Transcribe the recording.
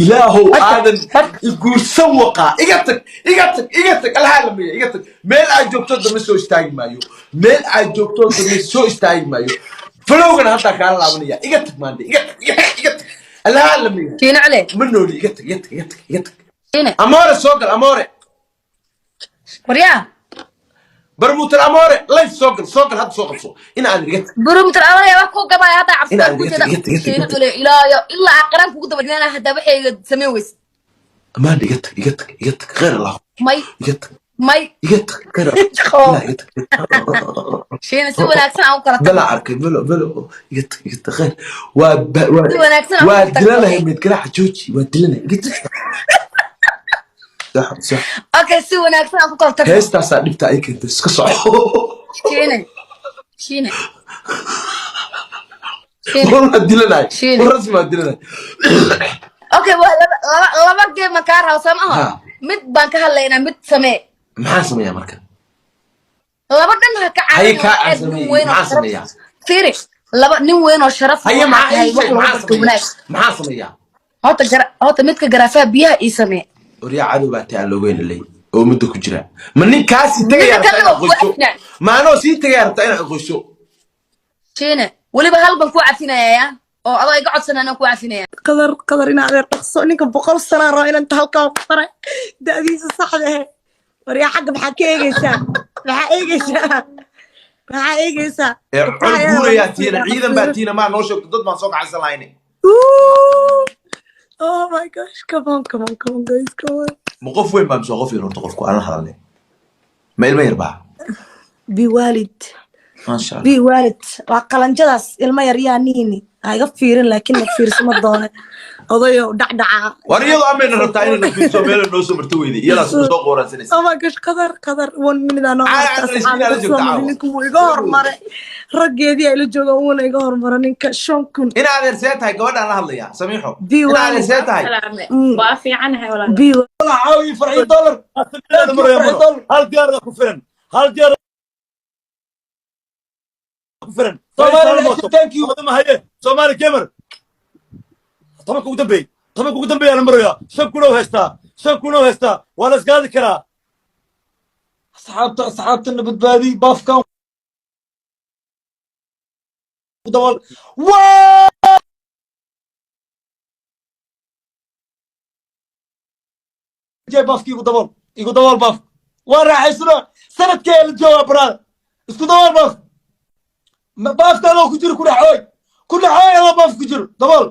Ilaahow aadan iguursan waqaa. Iga tag, iga tag, iga tag, alhaalamiya, iga tag. Meel aad joogto dambe soo istaagi maayo, meel aad joogto dambe soo istaagi maayo. Followgana haddaa kaala laabanaya. Iga tag maande, iga tag, iga tag, iga tag, alhaalamiya. Shiine Cule. Ma nooli. Iga tag, iga tag, iga tag, iga tag. Shiine. Amoore, soo gal, amoore. Waryaa. Barmuutar amoore, live soo gal, soo gal hadda, soo qabso in aan iga tag. Burumtar amaraya wax ku gabaya hadda cabsida Inaan ku iga jeeda. tag, iga tag, iga tag, Shiine iga tag. Cule, ilaayo ilaa aqraan kugu daba dhigana hadda waxayga samayn weyse. Amaanda, iga tag, iga tag, iga tag, khayr Allah. May. Iga tag. May. Iga tag, khayr Allah, iga tag. Shiine, si wanaagsan aan u kala Bela tagno. Arkay belo belo, iga tag, iga tag, khayr waa waa Si wanaagsan aan waa u kala tagno. Dilanahay meed garaaca, jooji, waa dilanahay. Iga tag, sax sax. Okay, si wanaagsan aan ku kala tagno. Heestaasaa dhibta ay keentay, iska soco. Shiine, Shiine, Shiine. War waa dilanahay. Shiine. War rasmi waa dilanahay. Okay, waa laba laba laba game ma kaa rabo, soo ma Ha. aha? Mid baan ka hadlaynaa, mid samee. Maxaa sameeyaa marka? Laba dhan ha ka Haye, caawin. kaa Waa aan ceeb nin sameeyey. weyn oo Maxaa sharaf. sameeyaa? Fiiri, laba nin weyn oo sharaf Haye, waxaa maxaa tahay ii wax sheeg, lagu maxaa barto sameeyaa? wanaag. Maxaa sameeyaa? Horta gara, horta midka garaafaha biyaha ii samee. Oryaa, cadow baa taa aan loogeyn ley oo muddo ku jira. Ma ninkaasi tagayaa Ninka rabtaa kalena inaad waa ku qoyso? cafinaa. Maanoo sii tagayaa rabtaa inaad qoyso? Shiine, weliba hal baan ku cafinaya oo adoo iga codsanana ku cafinaya. Qadar, Qadar, ina adeer, dhaqso. Ninka 100 sanaa raba inaan halkaa ku faray da'diisa saxda eh. Waryaa, xagga maxaa ka eegeysaa? Maxaa eegeysaa? Maxaa eegeysaa? Ee col guurayaa tiina, ciidan baa tiina, maa noo sheegto, dad baan soo kacaysan lahayne. Oh my gosh, come on, come on, come on, guys, come on. Ma qof weyn baa mise qof yar? Horta qofku aan la hadalnay ma ilmo yar baa? Bi waalid. Maasha Allah. Bi waalid waa qalanjadaas. Ilmo yar yaa niini ha iga fiirin, laakiin ma fiirsama doone odayo dhacdhaca. War iyadoo amayna rabtaa inayna fiirso, meela noo soo marto weyday, iyadaas na soo qooransanaysa. Oh my gosh, Qadar, Qadar, one minute aan Caa- caa- caa- la joogta caawa. Ninku wuu iga hormaray, raggeedii ay la joogaan, wuuna iga hormaray ninka 5000. In adeer, see tahay? Gabadhaan la hadlayaa, Samiixo. Bi In adeer, waalid. see tahay? Waa fiicanahay, walaal. Bi. Caawi farxi dollar. Hal diyaar ku filan, hal diyaar ku filan. Soomaali, thank you. Haye, Soomaali gamer, 10-ka ugu dambeey, 10-ka ugu dambeeya la maraya. 5000 oo haystaa, 5000 oo haystaa, waa la isgaadi karaa. Asxaabta, asxaabtana badbaadi, baafkan ku dabool. Waa baafki igu dabool, igu dabool baaf. Waa raaxaysano, sanadkee la joogaa, brother, isku dabool baaf. Baafka adoo ku jiro ku dhaxooy, ku dhaxooy adoo baaf ku jiro dabool.